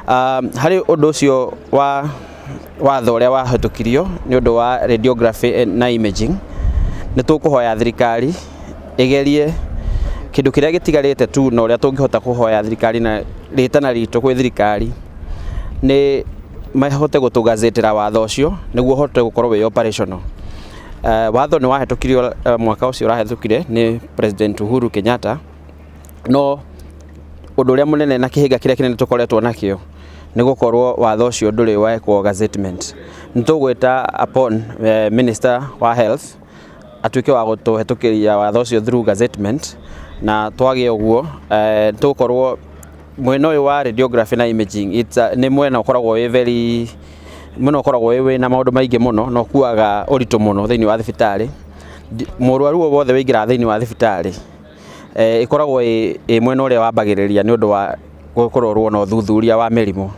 Harĩ ũndũ ũcio wa watho ũrĩa wahĩtũkirio nĩ ũndũ wa radiography na imaging, nĩ tũkũhoya thirikari ĩgerie kĩndũ kĩrĩa gĩtigarĩte tu, na ũrĩa tũngĩhota kũhoya thirikari na rĩtana ritũ kwĩ thirikari nĩ mahote gũtũgazetera watho ũcio nĩguo ũhote gũkorwo wĩ operational. Watho nĩ wahĩtũkirio mwaka ũcio ũrahĩtũkire nĩ President Uhuru Kenyatta, no ũndũ ũrĩa mũnene na kĩhĩnga kĩrĩa kĩnene tũkoretwo nakĩo nĩ gũkorwo watho ũcio ndũrĩ wekwo gazettement. Nĩ tũgwĩta upon Minister wa Health atuĩke wa gũtũhetũkĩria watho ũcio through gazettement, na twagĩa ũguo tũgũkorwo mwena ũyũ wa radiography na imaging nĩ mwena ũkoragwo wĩ very mwena ũkoragwo wĩ na maũndũ maingĩ mũno na ũkuaga ũritũ mũno thĩinĩ wa thibitarĩ. Mũrwaru o wothe wĩingĩraga thĩinĩ wa thibitarĩ ĩkoragwo ĩ mwena ũrĩa wambagĩrĩria nĩ ũndũ wa kũrorwo na ũthuthuria wa mĩrimũ.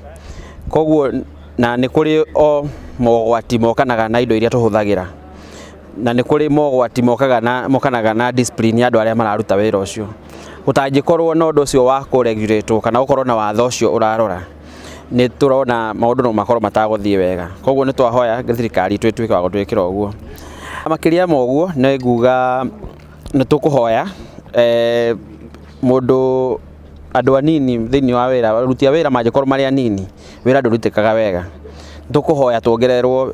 Koguo na nĩ kũrĩ o mogwati mokanaga na indo iria tũhũthagĩra, na nĩ kũrĩ mogwati mokaga na mokanaga na discipline ya andũ arĩa mararuta wĩra ũcio. Gũtangĩkorwo na ũndũ ũcio wa kũ-regulate kana gũkorwo na watho ũcio ũrarora, nĩ tũrona maũndũ no makorwo matagũthiĩ wega. Koguo nĩ twahoya thirikari itũ ĩtuĩke wa gũtwĩkĩra ũguo. Makĩria ma ũguo, nĩ nguga nĩ tũkũhoya mũndũ andũ anini thĩinĩ wa wĩra, aruti a wĩra mangĩkorwo marĩ anini, wĩra ndũrutĩkaga wega. Tũkũhoya tuongererwo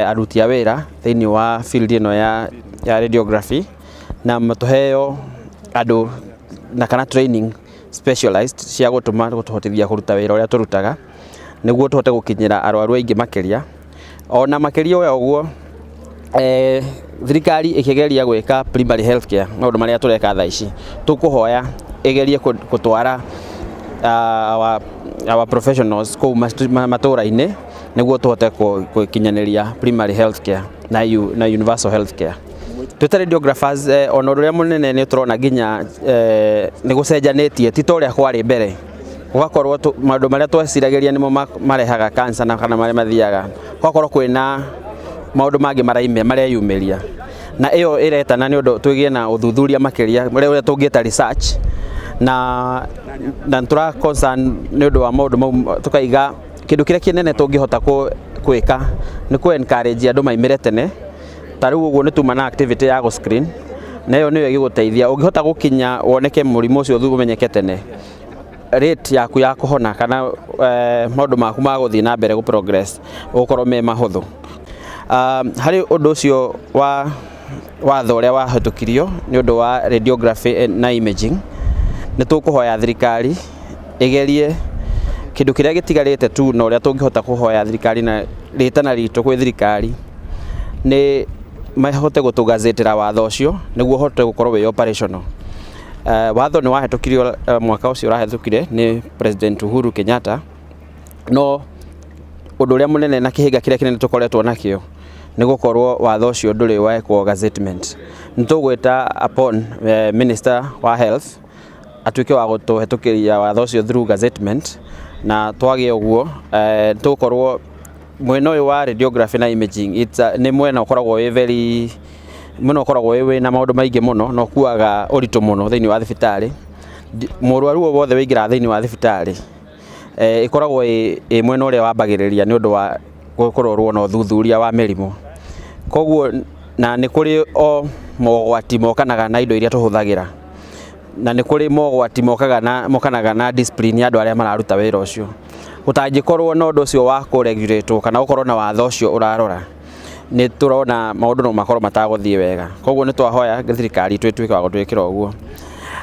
aruti a wĩra thĩinĩ wa field ĩno ya radiography, na tũheo andũ na kana training specialized cia gũtũma gũtũhotithia kũruta wĩra ũrĩa tũrutaga nĩguo tũhote gũkinyĩra arwaru aingĩ makĩria. Ona makĩria ya ũguo, thirikari ĩkĩgeria gwĩka primary health care, maũndũ marĩa tũreka thaa ici, tũkũhoya ĩgerie gũtwara our professionals kũu matũra-inĩ nĩguo tũhote gũkinyanĩria primary health care na universal health care. Twĩ ta radiographers, ona ũndũ ũrĩa mũnene nĩ tũrona nginya nĩ gũcenjanĩtie, ti ta ũrĩa kwarĩ mbere, gũgakorwo maũndũ marĩa tweciragĩria nĩmo marehaga cancer na kana marĩa mathiaga, gũgakorwo kwĩna maũndũ mangĩ mareyumĩria, na ĩyo ĩretana nĩ ũndũ twĩgĩe na ũthuthuria makĩria ũrĩa tũngĩta research, na tũra concern nĩ ũndũ wa maũndũ mau, tũkaiga kĩndũ kĩrĩa kĩnene tũngĩhota gwĩka nĩ kũ encourage andũ maimĩre tene. Ta rĩu ũguo nĩ tuma na activity ya gũ screen, na ĩyo nĩyo ĩgĩgũteithia ũngĩhota gũkinya woneke mũrimũ ũcio ũmenyeke tene, rate yaku ya kũhona kana maũndũ maku ma gũthiĩ na mbere gũ progress ũgũkorwo me mahũthũ. Harĩ ũndũ ũcio wa watho ũrĩa wahĩtũkirio nĩ ũndũ wa radiography na imaging, nĩ tũkũhoya thirikari ĩgerie kĩndũ kĩrĩa gĩtigarĩte tu, na ũrĩa tũngĩhota kũhoya thirikari na rĩtana ritũ kwĩ thirikari nĩ mahote gũtũgazetera watho ũcio nĩguo ũhote gũkorwo wĩ operational. Watho nĩ wahĩtũkirio mwaka ũcio ũrahĩtũkire nĩ President Uhuru Kenyatta, no ũndũ ũrĩa mũnene na kĩhĩnga kĩrĩa kĩnene tũkoretwo nakĩo nĩ gũkorwo watho ũcio ndũrĩ wekwo gazettement. Nĩ tũgwĩta upon Minister wa Health atuĩke wa gũtũhetũkĩria watho ũcio through gazettement, na twagĩa ũguo tũgũkorwo mwena ũyũ wa radiography na imaging nĩ mwena ũkoragwo wĩ very mwena ũkoragwo wĩ na maũndũ maingĩ mũno na ũkuaga ũritũ mũno thĩinĩ wa thibitarĩ. Mũrwaru o wothe wĩingĩraga thĩinĩ wa thibitarĩ ĩkoragwo ĩ mwena ũrĩa wambagĩrĩria nĩ ũndũ wa kũrorwo na ũthuthuria wa mĩrimũ. Koguo na nĩ kũrĩ o mogwati mokanaga na indo iria tũhũthagĩra, na nĩ kũrĩ mogwati mokaga na mokanaga na discipline ya andũ arĩa mararuta wĩra ũcio. Gũtangĩkorwo na ũndũ ũcio wa kũ regulate kana gũkorwo na watho ũcio ũrarora, nĩ tũrona maũndũ no makorwo matagũthiĩ wega. Koguo nĩ twahoya thirikari itũ ĩtuĩke wa gũtwĩkĩra ũguo.